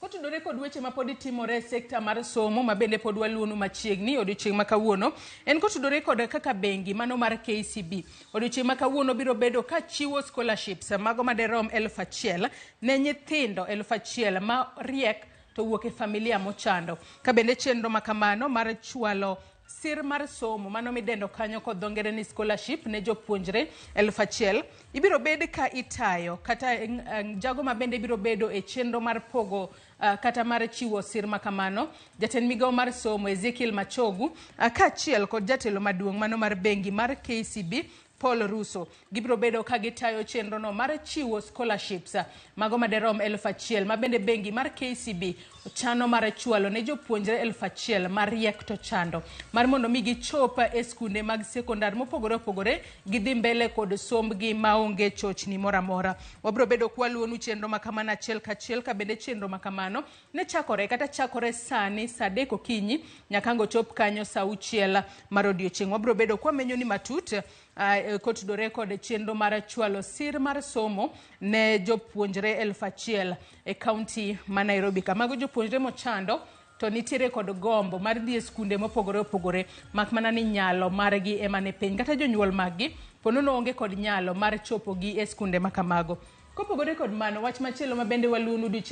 Kotudore kod weche ma pod timore e sekta mar somo ma bende pod waluonu machiegni odiochieng' ma kawuono, en kotudore kod kaka bengi mano mar KCB odiochieng' ma kawuono biro bedo ka chiwo scholarships mago maderom 1000 ne nyithindo 1000 ma riek to wuok e familia mochando. Ka bende chenro ma kamano mar chwalo sir mar somo mano midendo kanyo kod dho ngere ni scholarship ne jopuonjre 1000 ibiro bed ka itayo kata jago ma bende biro bedo e chenro mar pogo kata mar chiwo sir ma kamano, jatend migawo mar somo Ezekiel Machogu kaachiel kod jatelo maduong' mano mar bengi mar KCB Paul Russo gibiro bedo ka gitayo chenro no mar chiwo scholarships mago maderom 1000 ma bende bengi mar KCB chano mar chwalo ne jopuonjre 1000 mariek to chando mar mondo mi gichop e skunde mag sekondar mopogore opogore gidhi mbele kod sombgi maonge chochni moro amora. Wabiro bedo kwaluonu chenro ma kamano achiel kachiel ka bende chenro ma kamano ne chakore kata chakore sani saa 3 okinyi nyaka ang' ochop kanyo saa 6 mar odiochieng'. Wabiro bedo kwamenyo ni matut kotudore kod chenro mar chwalo sir mar somo ne jopuonjre 1000 e kaunti ma Nairobi. Kamago jopuonjre mochando to nitiere kod gombo mar dhi e skunde mopogore opogore, mak mana ni nyalo margi ema ni piny kata jonyuol maggi ponono onge kod nyalo mar chopo gi e skunde ma kamago. Kopogore kod mano, wach machielo ma bende waluonu odiochieng'